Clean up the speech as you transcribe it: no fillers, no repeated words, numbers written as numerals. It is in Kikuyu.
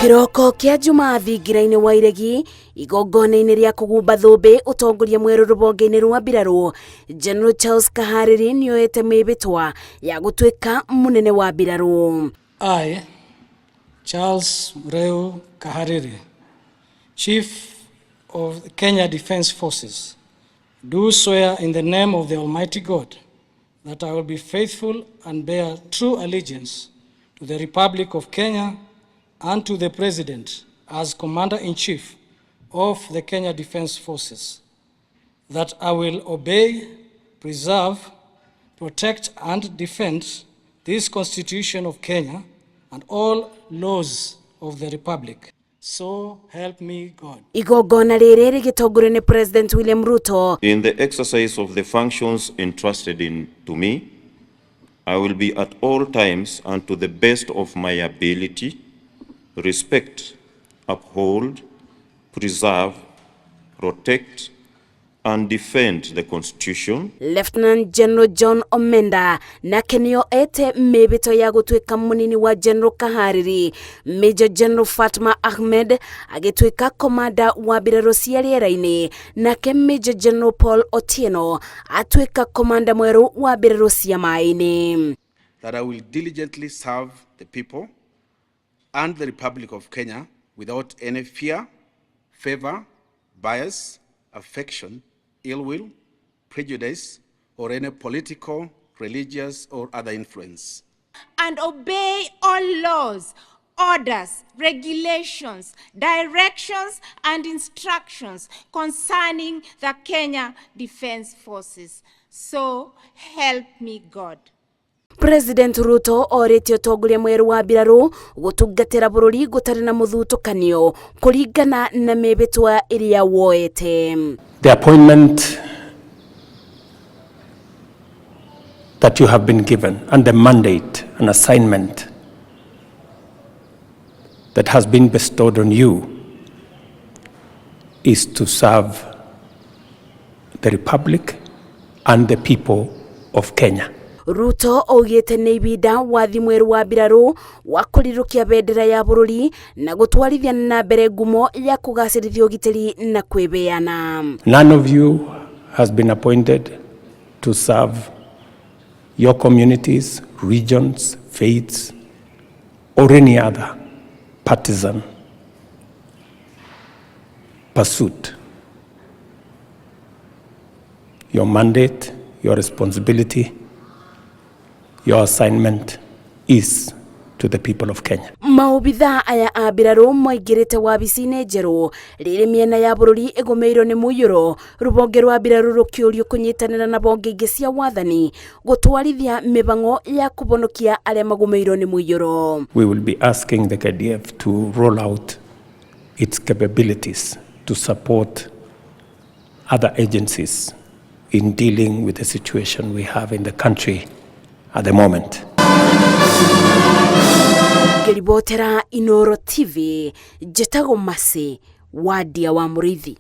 Kĩroko kĩa Jumaa thingira-inĩ wa Iregi igongona-inĩ rĩa kũgumba thũmbĩ ũtongoria mwerũ rũhonge-inĩ rwa mbirarũ General Charles Kahariri nĩoete mĩhĩtwa ya gũtuĩka mũnene wa mbirarũ. I, Charles Mreu Kahariri, Chief of the Kenya Defence Forces, do swear in the name of the Almighty God that I will be faithful and bear true allegiance to the Republic of Kenya and to the President as Commander-in-Chief of the Kenya Defence Forces, that I will obey, preserve, protect and defend this Constitution of Kenya and all laws of the Republic. So help me God. Igongona rĩrĩ rĩgĩtongorio nĩ President William Ruto. In the exercise of the functions entrusted to me, I will be at all times and to the best of my ability, respect, uphold, preserve, protect, and defend the Constitution. Lieutenant General John Omenda nake nĩoete mĩhĩtwa ya gũtuĩka mũnini wa General Kahariri. Major General Fatma Ahmed agĩtuĩka komanda wa mbirarũ cia rĩera-inĩ, nake Major General Paul Otieno atuĩka komanda mwerũ wa mbirarũ cia maĩ-inĩ. That I will diligently serve the people and the Republic of Kenya without any fear, favor, bias, affection, ill will, prejudice, or any political, religious, or other influence. And obey all laws, orders, regulations, directions, and instructions concerning the Kenya Defence Forces. So help me God. President Ruto orĩtie ũtongoria mwerũ wa mbirarũ gũtungatĩra bũrũri gũtarĩ na mũthutũkanio kũringana na mĩhĩtwa ĩrĩa woete. The appointment that you have been given and the mandate and assignment that has been bestowed on you is to serve the Republic and the people of Kenya. Ruto augĩte nĩ ibinda wathi mwerũ wa mbirarũ wa kũrirũkia bendera ya bũrũri na gũtwarithia na mbere ngumo ya kũgacĩrithia ũgitĩri na kwĩbeana. None of you has been appointed to serve your communities, regions, faiths, or any other partisan pursuit. Your mandate, your responsibility, your assignment is to the people of Kenya. Maobithaa aya a mbirarũ maingĩrĩte wabici-inĩ njerũ rĩrĩ mĩena ya bũrũri ĩgũmĩirwo nĩ mũiyũro, rũhonge rwa mbirarũ rũkĩũrio kũnyitanĩra na honge ingĩ cia wathani gũtwarithia mĩhang'o ya kũhonokia arĩa magũmĩirwo nĩ mũiyũro. We will be asking the KDF to roll out its capabilities to support other agencies in dealing with the situation we have in the country at the moment. Ngĩribotera Inoro TV, njĩtagwo Mercy Wadia wa Mũrĩithi.